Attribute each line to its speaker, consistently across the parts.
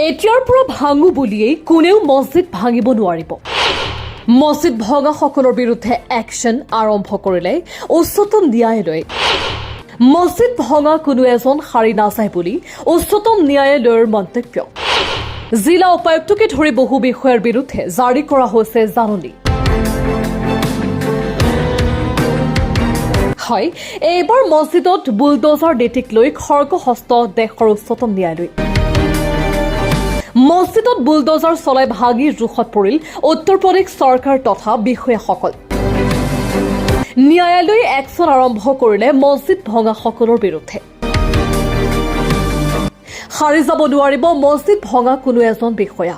Speaker 1: এতিয়াৰ পৰা ভাঙো বুলিয়েই কোনেও মছজিদ ভাঙিব নোৱাৰিব। মছজিদ ভঙাসকলৰ বিৰুদ্ধে একশ্যন আৰম্ভ কৰিলে উচ্চতম ন্যায়ালয়ে। মছজিদ ভঙা কোনো এজন সাৰি নাযায় বুলি উচ্চতম ন্যায়ালয়ৰ মন্তব্য। জিলা উপায়ুক্তকে ধৰি বহু বিষয়াৰ বিৰুদ্ধে জাৰি কৰা হৈছে জাননী। হয়, এইবাৰ মছজিদত বুলডজাৰ নীতিক লৈ খৰ্গহস্ত দেশৰ উচ্চতম ন্যায়ালয়। মছজিদত বুলডজাৰ চলাই ভাঙি ৰোষত পৰিল উত্তৰ প্ৰদেশ চৰকাৰ তথা বিষয়াসকল। ন্যায়ালয়ে একশ্যন আৰম্ভ কৰিলে মছজিদ ভঙাসকলৰ বিৰুদ্ধে। সাৰি যাব নোৱাৰিব মছজিদ ভঙা কোনো এজন বিষয়া।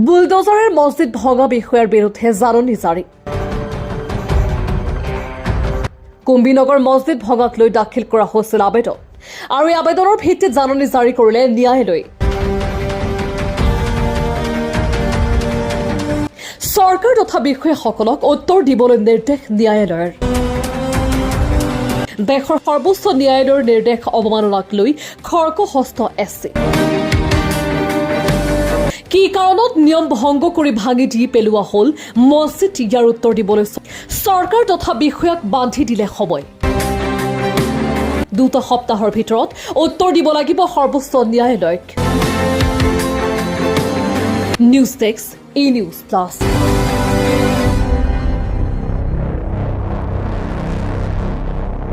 Speaker 1: বুলডজাৰে মছজিদ ভঙা বিষয়াৰ বিৰুদ্ধে জাননী জাৰি। কুম্ভীনগৰ মছজিদ ভঙাক লৈ দাখিল কৰা হৈছিল আবেদন আৰু এই আবেদনৰ ভিত্তিত জাননী জাৰি কৰিলে ন্যায়ালয়ে। চৰকাৰ তথা বিষয়াসকলক উত্তৰ দিবলৈ নিৰ্দেশ ন্যায়ালয়ৰ। দেশৰ সৰ্বোচ্চ ন্যায়ালয়ৰ নিৰ্দেশ অৱমাননাক লৈ খৰ্গহস্ত এছ চি। কি কাৰণত নিয়ম ভংগ কৰি ভাঙি দি পেলোৱা হ'ল মছজিদ, ইয়াৰ উত্তৰ দিবলৈ চৰকাৰ তথা বিষয়াক বান্ধি দিলে সময়। 2টা সপ্তাহৰ ভিতৰত উত্তৰ দিব লাগিব সৰ্বোচ্চ ন্যায়ালয়ক। News desk, E News Plus.